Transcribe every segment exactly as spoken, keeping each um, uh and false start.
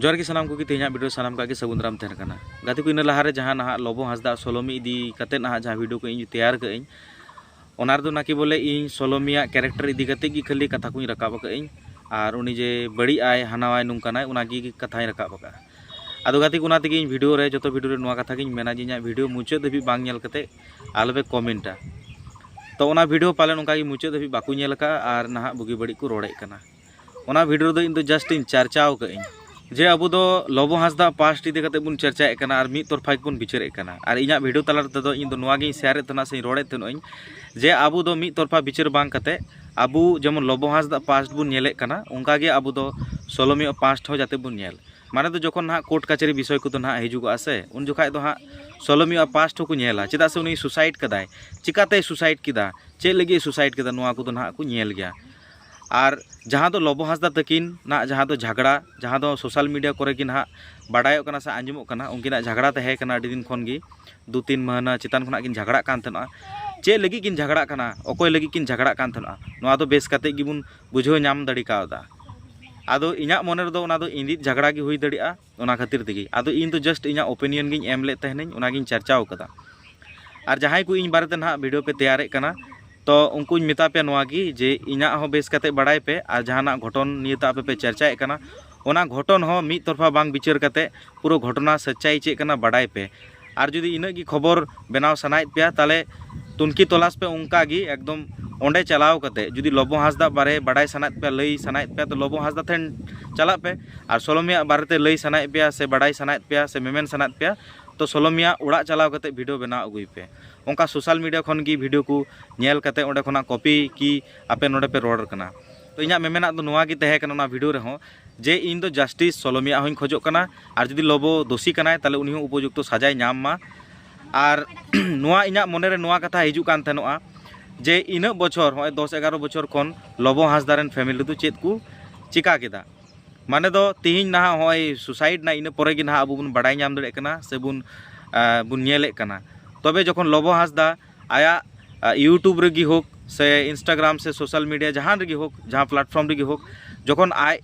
ᱡᱚᱦᱟᱨ ᱜᱮ ᱥᱟᱱᱟᱢ ᱠᱚᱜᱮ, ᱛᱮᱦᱮᱧᱟᱜ video ᱥᱟᱱᱟᱢ ᱠᱚᱣᱟᱜ ᱜᱮ ᱥᱟᱹᱜᱩᱱ ᱫᱟᱨᱟᱢ ᱛᱟᱦᱮᱱ ᱠᱟᱱᱟ᱾ ᱜᱟᱛᱮ ᱠᱚ, ᱤᱱᱟᱹ ᱞᱟᱦᱟᱨᱮ ᱡᱟᱦᱟᱸ ᱱᱟᱦᱟᱜ ᱞᱚᱵᱚ ᱦᱟᱸᱥᱫᱟ ᱥᱳᱞᱳᱢᱤ ᱤᱫᱤ ᱠᱟᱛᱮ ᱱᱟᱦᱟᱜ ᱡᱟᱦᱟᱸ video ᱠᱚ ᱤᱧ ᱛᱮᱭᱟᱨ ᱠᱟᱜ ᱟᱹᱧ, ᱚᱱᱟ ᱨᱮᱫᱚ ᱱᱟᱠᱤ ᱵᱚᱞᱮ ᱤᱧ ᱥᱳᱞᱳᱢᱤᱭᱟᱜ character ᱤᱫᱤ ᱠᱟᱛᱮ ᱜᱮ ᱠᱷᱟᱹᱞᱤ ᱠᱟᱛᱷᱟ ᱠᱚᱧ ᱨᱟᱠᱟᱵ ᱟᱠᱟᱫ ᱟᱹᱧ, ᱟᱨ ᱩᱱᱤ ᱡᱮ ᱵᱟᱹᱲᱤᱡ ᱟᱭ, ᱦᱟᱱᱟᱣᱟᱭ, ᱱᱚᱝᱠᱟᱱᱟᱭ, ᱚᱱᱟ ᱜᱮ ᱠᱟᱛᱷᱟᱧ ᱨᱟᱠᱟᱵ ᱟᱠᱟᱫᱼᱟ᱾ ᱟᱫᱚ ᱜᱟᱛᱮ ᱠᱚ, ᱚᱱᱟ ᱛᱮᱜᱮ ᱤᱧ video ᱨᱮ, ᱡᱚᱛᱚ video ᱨᱮ ᱱᱚᱣᱟ ᱠᱟᱛᱷᱟ ᱜᱤᱧ ᱢᱮᱱᱟ ᱡᱮ ᱤᱧᱟᱹᱜ video ᱢᱩᱪᱟᱹᱫ ᱫᱷᱟᱹᱵᱤᱡ ᱵᱟᱝ ᱧᱮᱞ ᱠᱟᱛᱮ ᱟᱞᱚᱯᱮ comment ᱟ᱾ ᱛᱚ ᱚᱱᱟ video ᱯᱟᱞᱮᱱ ᱚᱱᱠᱟ ᱜᱮ ᱢᱩᱪᱟᱹᱫ ᱫᱷᱟᱹᱵᱤᱡ ᱵᱟᱠᱚ ᱧᱮᱞ ᱟᱠᱟᱫᱼᱟ ᱟᱨ ᱱᱟᱦᱟᱜ ᱵᱩᱜᱤ ᱵᱟᱹᱲᱤᱡ ᱠᱚ ᱨᱚᱲᱮᱫ ᱠᱟᱱᱟ᱾ ᱚᱱᱟ video ᱨᱮᱫᱚ ᱤᱧ ᱫᱚ just ᱤᱧ ᱪᱟᱨᱪᱟᱣ ᱟᱠᱟᱫ ᱟᱹᱧ ᱡᱮ ᱟᱵᱚ ᱫᱚ ᱞᱚᱵᱚ ᱦᱟᱸᱥᱫᱟ past ᱤᱫᱤ ᱠᱟᱛᱮ ᱵᱚᱱ ᱪᱟᱨᱪᱟᱭᱮᱫ ᱠᱟᱱᱟ ᱟᱨ ᱢᱤᱫ ᱛᱚᱨᱯᱷᱟ ᱜᱮᱵᱚᱱ ᱵᱤᱪᱟᱹᱨᱮᱫ ᱠᱟᱱᱟ᱾ ᱟᱨ ᱤᱧᱟᱹᱜ video ᱛᱟᱞᱟ ᱨᱮᱫᱚ ᱤᱧ ᱫᱚ ᱱᱚᱣᱟ ᱜᱤᱧ share ᱮᱫ ᱛᱟᱦᱮᱱᱟ ᱥᱮᱧ ᱨᱚᱲᱮᱫ ᱛᱟᱦᱮᱱᱟᱹᱧ ᱡᱮ ᱟᱵᱚ ᱫᱚ ᱢᱤᱫ ᱛᱚᱨᱯᱷᱟ ᱵᱤᱪᱟᱹᱨ ᱵᱟᱝ ᱠᱟᱛᱮ ᱟᱵᱚ ᱡᱮᱢᱚᱱ ᱞᱚᱵᱚ ᱦᱟᱸᱥᱫᱟ past ᱵᱚᱱ ᱧᱮᱞᱮᱫ ᱠᱟᱱᱟ, ᱚᱱᱠᱟ ᱜᱮ ᱟᱵᱚ ᱫᱚ ᱥᱳᱞᱳᱢᱤᱭᱟᱜ past ᱦᱚᱸ ᱡᱟᱛᱮ ᱵᱚᱱ ᱧᱮᱞ᱾ ᱢᱟᱱᱮ ᱫᱚ ᱡᱚᱠᱷᱚᱱ ᱱᱟᱦᱟᱜ court ᱠᱟᱪᱷᱟᱹᱨᱤ ᱵᱤᱥᱚᱭ ᱠᱚᱫᱚ ᱱᱟᱦᱟᱜ ᱦᱤᱡᱩᱜᱚᱜᱼᱟ ᱥᱮ, ᱩᱱ ᱡᱚᱠᱷᱟᱡ ᱫᱚ ᱦᱟᱸᱜ ᱥᱳᱞᱳᱢᱤᱭᱟᱜ past ᱦᱚᱸᱠᱚ ᱧᱮᱞᱟ, ᱪᱮᱫᱟᱜ ᱥᱮ ᱩᱱᱤ suicide ᱠᱟᱫᱟᱭ, ᱪᱤᱠᱟᱛᱮᱭ suicide ᱠᱮᱫᱟ, ᱪᱮᱫ ᱞᱟᱹᱜᱤᱫ ᱮ suicide ᱠᱮᱫᱟ, ᱱᱚᱣᱟ ᱠᱚᱫᱚ ᱱᱟᱦᱟᱜ ᱠᱚ ᱧᱮᱞ ᱜᱮᱭᱟ᱾ ᱟᱨ ᱡᱟᱦᱟᱸ ᱫᱚ ᱞᱚᱵᱚ ᱦᱟᱸᱥᱫᱟ ᱛᱟᱹᱠᱤᱱ ᱱᱟᱜ ᱡᱟᱦᱟᱸ ᱫᱚ ᱡᱷᱟᱜᱽᱲᱟ, ᱡᱟᱦᱟᱸ ᱫᱚ social media ᱠᱚᱨᱮ ᱜᱮ ᱱᱟᱦᱟᱜ ᱵᱟᱰᱟᱭᱚᱜ ᱠᱟᱱᱟ ᱥᱮ ᱟᱸᱡᱚᱢᱚᱜ ᱠᱟᱱᱟ, ᱩᱱᱠᱤᱱᱟᱜ ᱡᱷᱟᱜᱽᱲᱟ ᱛᱟᱦᱮᱸ ᱠᱟᱱᱟ ᱟᱹᱰᱤ ᱫᱤᱱ ᱠᱷᱚᱱ ᱜᱮ, ᱫᱩ ᱛᱤᱱ ᱢᱟᱹᱦᱱᱟᱹ ᱪᱮᱛᱟᱱ ᱠᱷᱚᱱᱟᱜ ᱠᱤᱱ ᱡᱷᱟᱜᱽᱲᱟᱜ ᱠᱟᱱ ᱛᱟᱦᱮᱱᱟ᱾ ᱪᱮᱫ ᱞᱟᱹᱜᱤᱫ ᱠᱤᱱ ᱡᱷᱟᱜᱽᱲᱟᱜ ᱠᱟᱱ ᱛᱟᱦᱮᱱᱟ, ᱚᱠᱚᱭ ᱞᱟᱹᱜᱤᱫ ᱠᱤᱱ ᱡᱷᱟᱜᱽᱲᱟᱜ ᱠᱟᱱ ᱛᱟᱦᱮᱱᱟ, ᱱᱚᱣᱟ ᱫᱚ ᱵᱮᱥ ᱠᱟᱛᱮ ᱜᱮᱵᱚᱱ ᱵᱩᱡᱷᱟᱹᱣ ᱧᱟᱢ ᱫᱟᱲᱮ ᱠᱟᱣᱫᱟ᱾ ᱟᱫᱚ ᱤᱧᱟᱹᱜ ᱢᱚᱱᱮ ᱨᱮᱫᱚ ᱚᱱᱟ ᱫᱚ ᱤᱸᱫᱤᱡ ᱡᱷᱟᱜᱽᱲᱟ ᱜᱮ ᱦᱩᱭ ᱫᱟᱲᱮᱭᱟᱜᱼᱟ, ᱚᱱᱟ ᱠᱷᱟᱹᱛᱤᱨ ᱛᱮᱜᱮ᱾ ᱟᱫᱚ ᱤᱧ ᱫᱚ just ᱤᱧᱟᱹᱜ opinion ᱜᱤᱧ ᱮᱢ ᱞᱮᱫ ᱛᱟᱦᱮᱱᱟᱹᱧ, ᱚᱱᱟᱜᱤᱧ ᱪᱟᱨᱪᱟᱣ ᱠᱟᱫᱟ᱾ ᱟᱨ ᱡᱟᱦᱟᱸᱭ ᱠᱚ ᱤᱧ ᱵᱟᱨᱮᱛᱮ ᱱᱟᱦᱟᱜ video ᱯᱮ ᱛᱮᱭᱟᱨᱮᱫ ᱠᱟᱱᱟ, ᱛᱚ ᱩᱱᱠᱩᱧ ᱢᱮᱛᱟ ᱯᱮᱭᱟ ᱱᱚᱣᱟ ᱜᱮ ᱡᱮ ᱤᱧᱟᱹᱜ ᱦᱚᱸ ᱵᱮᱥ ᱠᱟᱛᱮ ᱵᱟᱲᱟᱭ ᱯᱮ, ᱟᱨ ᱡᱟᱦᱟᱱᱟᱜ ᱜᱷᱚᱴᱚᱱ ᱱᱤᱭᱮ ᱛᱮ ᱟᱯᱮ ᱯᱮ ᱪᱟᱨᱪᱟᱭᱮᱫ ᱠᱟᱱᱟ, ᱚᱱᱟ ᱜᱷᱚᱴᱚᱱ ᱦᱚᱸ ᱢᱤᱫ ᱛᱚᱨᱯᱷᱟ ᱵᱟᱝ ᱵᱤᱪᱟᱹᱨ ᱠᱟᱛᱮ ᱯᱩᱨᱟᱹ ᱜᱷᱚᱴᱚᱱᱟ ᱥᱟᱪᱪᱟᱭ ᱪᱮᱫ ᱠᱟᱱᱟ ᱵᱟᱰᱟᱭ ᱯᱮ᱾ ᱟᱨ ᱡᱩᱫᱤ ᱤᱱᱟᱹᱜ ᱜᱮ ᱠᱷᱚᱵᱚᱨ ᱵᱮᱱᱟᱣ ᱥᱟᱱᱟᱭᱮᱫ ᱯᱮᱭᱟ, ᱛᱟᱦᱚᱞᱮ ᱛᱩᱱᱠᱷᱤ ᱛᱚᱞᱟᱥ ᱯᱮ ᱚᱱᱠᱟ ᱜᱮ ᱮᱠᱫᱚᱢ ᱚᱸᱰᱮ ᱪᱟᱞᱟᱣ ᱠᱟᱛᱮ᱾ ᱡᱩᱫᱤ ᱞᱚᱵᱚ ᱦᱟᱸᱥᱫᱟ ᱵᱟᱨᱮ ᱵᱟᱰᱟᱭ ᱥᱟᱱᱟᱭᱮᱫ ᱯᱮᱭᱟ, ᱞᱟᱹᱭ ᱥᱟᱱᱟᱭᱮᱫ ᱯᱮᱭᱟ, ᱛᱚ ᱞᱚᱵᱚ ᱦᱟᱸᱥᱫᱟ ᱴᱷᱮᱱ ᱪᱟᱞᱟᱜ ᱯᱮ᱾ ᱟᱨ ᱥᱳᱞᱳᱢᱤᱭᱟᱜ ᱵᱟᱨᱮᱛᱮ ᱞᱟᱹᱭ ᱥᱟᱱᱟᱭᱮᱫ ᱯᱮᱭᱟ ᱥᱮ ᱵᱟᱰᱟᱭ ᱥᱟᱱᱟᱭᱮᱫ ᱯᱮᱭᱟ ᱥᱮ ᱢᱮᱢᱮᱱ ᱥᱟᱱᱟᱭᱮᱫ ᱯᱮᱭᱟ, ᱛᱚ ᱥᱳᱞᱳᱢᱤᱭᱟᱜ ᱚᱲᱟᱜ ᱪᱟᱞᱟᱣ ᱠᱟᱛᱮ video ᱵᱮᱱᱟᱣ ᱟᱹᱜᱩᱭ ᱯᱮ᱾ ᱚᱱᱠᱟ social media ᱠᱷᱚᱱ ᱜᱮ video ᱠᱚ ᱧᱮᱞ ᱠᱟᱛᱮ ᱚᱸᱰᱮ ᱠᱷᱚᱱᱟᱜ copy ᱠᱤ ᱟᱯᱮ ᱱᱚᱰᱮ ᱯᱮ ᱨᱚᱲ ᱠᱟᱱᱟ᱾ ᱛᱚ ᱤᱧᱟᱹᱜ ᱢᱮᱢᱮᱱᱟᱜ ᱫᱚ ᱱᱚᱣᱟ ᱜᱮ ᱛᱟᱦᱮᱸ ᱠᱟᱱᱟ ᱚᱱᱟ video ᱨᱮᱦᱚᱸ, ᱡᱮ ᱤᱧ ᱫᱚ justice ᱥᱳᱞᱳᱢᱤᱭᱟᱜ ᱦᱚᱸᱧ ᱠᱷᱚᱡᱚᱜ ᱠᱟᱱᱟ, ᱟᱨ ᱡᱩᱫᱤ ᱞᱚᱵᱚ ᱫᱳᱥᱤ ᱠᱟᱱᱟᱭ, ᱛᱟᱦᱚᱞᱮ ᱩᱱᱤ ᱦᱚᱸ ᱩᱯᱚᱡᱩᱠᱛᱚ ᱥᱟᱡᱟᱭ ᱧᱟᱢ ᱢᱟ᱾ ᱟᱨ ᱱᱚᱣᱟ ᱤᱧᱟᱹᱜ ᱢᱚᱱᱮᱨᱮ ᱱᱚᱣᱟ ᱠᱟᱛᱷᱟ ᱦᱤᱡᱩᱜ ᱠᱟᱱ ᱛᱟᱦᱮᱱᱚᱜᱼᱟ ᱡᱮ ᱤᱱᱟᱹᱜ ᱵᱚᱪᱷᱚᱨ, ᱱᱚᱜᱼᱚᱭ ᱫᱚᱥ ᱮᱜᱟᱨᱚ ᱵᱚᱪᱷᱚᱨ ᱠᱷᱚᱱ ᱞᱚᱵᱚ ᱦᱟᱸᱥᱫᱟ ᱨᱮᱱ family ᱫᱚ ᱪᱮᱫ ᱠᱚ ᱪᱤᱠᱟ ᱠᱮᱫᱟ᱾ ᱢᱟᱱᱮ ᱫᱚ ᱛᱤᱦᱤᱧ ᱱᱟᱦᱟᱜ ᱱᱚᱜᱼᱚᱭ suicide ᱱᱟ, ᱤᱱᱟᱹ ᱯᱚᱨᱮ ᱜᱮ ᱱᱟᱦᱟᱜ ᱟᱵᱚ ᱵᱚᱱ ᱵᱟᱰᱟᱭ ᱧᱟᱢ ᱫᱟᱲᱮᱭᱟᱜ ᱠᱟᱱᱟ ᱥᱮ ᱵᱚᱱ, ᱟᱸ, ᱵᱚᱱ ᱧᱮᱞᱮᱫ ᱠᱟᱱᱟ᱾ ᱛᱚᱵᱮ ᱡᱚᱠᱷᱚᱱ ᱞᱚᱵᱚ ᱦᱟᱸᱥᱫᱟ ᱟᱭᱟᱜ, ᱟᱸ, YouTube ᱨᱮᱜᱮ ᱦᱳᱠ ᱥᱮ Instagram ᱥᱮ social media ᱡᱟᱦᱟᱸ ᱨᱮᱜᱮ ᱦᱳᱠ, ᱡᱟᱦᱟᱸ platform ᱨᱮᱜᱮ ᱦᱳᱠ, ᱡᱚᱠᱷᱚᱱ ᱟᱡ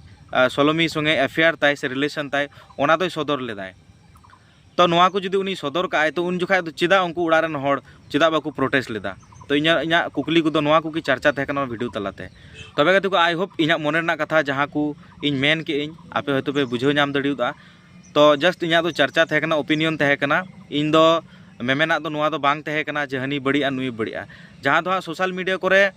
ᱥᱚᱞᱚᱢᱤ ᱥᱚᱸᱜᱮ ᱮᱯᱷᱮᱭᱟᱨ ᱛᱟᱭ ᱥᱮ ᱨᱤᱞᱮᱥᱚᱱ ᱛᱟᱭ, ᱚᱱᱟ ᱫᱚᱭ ᱥᱚᱫᱚᱨ ᱞᱮᱫᱟᱭ᱾ ᱛᱚ ᱱᱚᱣᱟ ᱠᱚ ᱡᱩᱫᱤ ᱩᱱᱤ ᱥᱚᱫᱚᱨ ᱠᱟᱜᱼᱟᱭ, ᱛᱚ ᱩᱱ ᱡᱚᱠᱷᱟᱡ ᱫᱚ ᱪᱮᱫᱟᱜ ᱩᱱᱠᱩ ᱚᱲᱟᱜ ᱨᱮᱱ ᱦᱚᱲ ᱪᱮᱫᱟᱜ ᱵᱟᱠᱚ ᱯᱨᱚᱴᱮᱥᱴ ᱞᱮᱫᱟ? ᱛᱚ ᱤᱧᱟᱹᱜ, ᱤᱧᱟᱹᱜ ᱠᱩᱠᱞᱤ ᱠᱚᱫᱚ ᱱᱚᱣᱟ ᱠᱚᱜᱮ ᱪᱟᱨᱪᱟ ᱛᱟᱦᱮᱸ ᱠᱟᱱᱟ ᱱᱚᱣᱟ ᱵᱷᱤᱰᱤᱭᱳ ᱛᱟᱞᱟᱛᱮ᱾ ᱛᱚᱵᱮ ᱜᱟᱛᱮ ᱠᱚ, ᱟᱭ ᱦᱳᱯ ᱤᱧᱟᱹᱜ ᱢᱚᱱᱮ ᱨᱮᱱᱟᱜ ᱠᱟᱛᱷᱟ ᱡᱟᱦᱟᱸ ᱠᱚ ᱤᱧ ᱢᱮᱱ ᱠᱮᱜ ᱟᱹᱧ, ᱟᱯᱮ ᱦᱚᱭᱛᱳ ᱯᱮ ᱵᱩᱡᱷᱟᱹᱣ ᱧᱟᱢ ᱫᱟᱲᱮᱭᱟᱫᱟ᱾ ᱛᱚ ᱡᱟᱥᱴ ᱤᱧᱟᱹᱜ ᱫᱚ ᱪᱟᱨᱪᱟ ᱛᱟᱦᱮᱸ ᱠᱟᱱᱟ, ᱳᱯᱤᱱᱤᱭᱚᱱ ᱛᱟᱦᱮᱸ ᱠᱟᱱᱟ᱾ ᱤᱧ ᱫᱚ ᱢᱮᱢᱮᱱᱟᱜ ᱫᱚ ᱱᱚᱣᱟ ᱫᱚ ᱵᱟᱝ ᱛᱟᱦᱮᱸ ᱠᱟᱱᱟ ᱡᱮ ᱦᱟᱹᱱᱤ ᱵᱟᱹᱲᱤᱡᱼᱟ ᱱᱩᱭ ᱵᱟᱹᱲᱤᱡᱼᱟ᱾ ᱡᱟᱦᱟᱸ ᱫᱚ ᱦᱟᱸᱜ ᱥᱳᱥᱟᱞ ᱢᱤᱰᱤᱭᱟ ᱠᱚᱨᱮ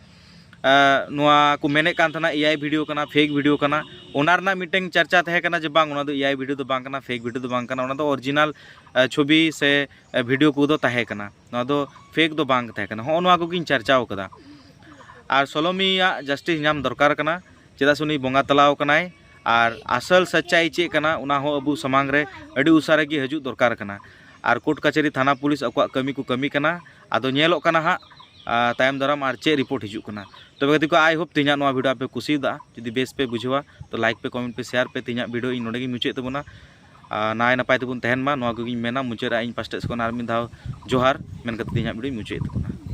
ᱱᱚᱣᱟ ᱠᱚ ᱢᱮᱱᱮᱫ ᱠᱟᱱ ᱛᱟᱦᱮᱱᱟ ᱮ ᱟᱭ ᱵᱷᱤᱰᱤᱭᱳ ᱠᱟᱱᱟ, ᱯᱷᱮᱠ ᱵᱷᱤᱰᱤᱭᱳ ᱠᱟᱱᱟ, ᱚᱱᱟ ᱨᱮᱱᱟᱜ ᱢᱤᱫᱴᱮᱱ ᱪᱟᱨᱪᱟ ᱛᱟᱦᱮᱸ ᱠᱟᱱᱟ ᱡᱮ ᱵᱟᱝ, ᱚᱱᱟ ᱫᱚ ᱮ ᱟᱭ ᱵᱷᱤᱰᱤᱭᱳ ᱫᱚ ᱵᱟᱝ ᱠᱟᱱᱟ, ᱯᱷᱮᱠ ᱵᱷᱤᱰᱤᱭᱳ ᱫᱚ ᱵᱟᱝ ᱠᱟᱱᱟ, ᱚᱱᱟ ᱫᱚ ᱚᱨᱤᱡᱤᱱᱟᱞ ᱪᱷᱚᱵᱤ ᱥᱮ ᱵᱷᱤᱰᱤᱭᱳ ᱠᱚᱫᱚ ᱛᱟᱦᱮᱸ ᱠᱟᱱᱟ, ᱱᱚᱣᱟ ᱫᱚ ᱯᱷᱮᱠ ᱫᱚ ᱵᱟᱝ ᱛᱟᱦᱮᱸ ᱠᱟᱱᱟ᱾ ᱦᱚᱸᱜᱼᱚ ᱱᱚᱣᱟ ᱠᱚᱜᱮᱧ ᱪᱟᱨᱪᱟᱣ ᱠᱟᱫᱟ᱾ ᱟᱨ ᱥᱚᱞᱚᱢᱤᱭᱟᱜ ᱡᱟᱥᱴᱤᱥ ᱧᱟᱢ ᱫᱚᱨᱠᱟᱨ ᱠᱟᱱᱟ, ᱪᱮᱫᱟᱜ ᱥᱮ ᱩᱱᱤ ᱵᱚᱸᱜᱟ ᱛᱟᱞᱟᱣ ᱠᱟᱱᱟᱭ᱾ ᱟᱨ ᱟᱥᱚᱞ ᱥᱟᱪᱪᱟᱭ ᱪᱮᱫ ᱠᱟᱱᱟ, ᱚᱱᱟ ᱦᱚᱸ ᱟᱵᱚ ᱥᱟᱢᱟᱝ ᱨᱮ ᱟᱹᱰᱤ ᱩᱥᱟᱹᱨᱟ ᱜᱮ ᱦᱤᱡᱩᱜ ᱫᱚᱨᱠᱟᱨ ᱠᱟᱱᱟ᱾ ᱟᱨ ᱠᱳᱨᱴ ᱠᱟᱪᱷᱟᱹᱨᱤ, ᱛᱷᱟᱱᱟ, ᱯᱩᱞᱤᱥ ᱟᱠᱚᱣᱟᱜ ᱠᱟᱹᱢᱤ ᱠᱚ ᱠᱟᱹᱢᱤ ᱠᱟᱱᱟ᱾ ᱟᱫᱚ ᱧᱮᱞᱚᱜ ᱠᱟᱱᱟ ᱦᱟᱸᱜ ᱛᱟᱭᱚᱢ ᱫᱟᱨᱟᱢ ᱟᱨ ᱪᱮᱫ ᱨᱤᱯᱳᱨᱴ ᱦᱤᱡᱩᱜ ᱠᱟᱱᱟ᱾ ᱛᱚᱵᱮ ᱜᱟᱛᱮ ᱠᱚ, ᱟᱭ ᱦᱳᱯ ᱛᱮᱦᱮᱧᱟᱜ ᱱᱚᱣᱟ ᱵᱷᱤᱰᱤᱭᱳ ᱟᱯᱮ ᱠᱩᱥᱤᱭᱟᱫᱟ᱾ ᱡᱩᱫᱤ ᱵᱮᱥ ᱯᱮ ᱵᱩᱡᱷᱟᱹᱣᱟ ᱛᱚ ᱞᱟᱭᱤᱠ ᱯᱮ, ᱠᱚᱢᱮᱱᱴ ᱯᱮ, ᱥᱮᱭᱟᱨ ᱯᱮ᱾ ᱛᱮᱦᱮᱧᱟᱜ ᱵᱷᱤᱰᱤᱭᱳ ᱤᱧ ᱱᱚᱰᱮ ᱜᱤᱧ ᱢᱩᱪᱟᱹᱫ ᱛᱟᱵᱚᱱᱟ᱾ ᱟᱨ ᱱᱟᱭ ᱱᱟᱯᱟᱭ ᱛᱮᱵᱚᱱ ᱛᱟᱦᱮᱱ ᱢᱟ, ᱱᱚᱣᱟ ᱠᱚᱜᱮᱧ ᱢᱮᱱᱟ᱾ ᱢᱩᱪᱟᱹᱫ ᱨᱮ ᱤᱧ ᱯᱟᱥᱴᱟ ᱥᱮᱫ ᱠᱷᱚᱱ ᱟᱨ ᱢᱤᱫ ᱫᱷᱟᱣ ᱡᱚᱦᱟᱨ ᱢᱮᱱ ᱠᱟᱛᱮ ᱛᱮᱦᱮᱧᱟᱜ ᱵᱷᱤᱰᱤᱭᱳᱧ ᱢᱩᱪᱟᱹᱫ ᱛᱟᱵᱚᱱᱟ᱾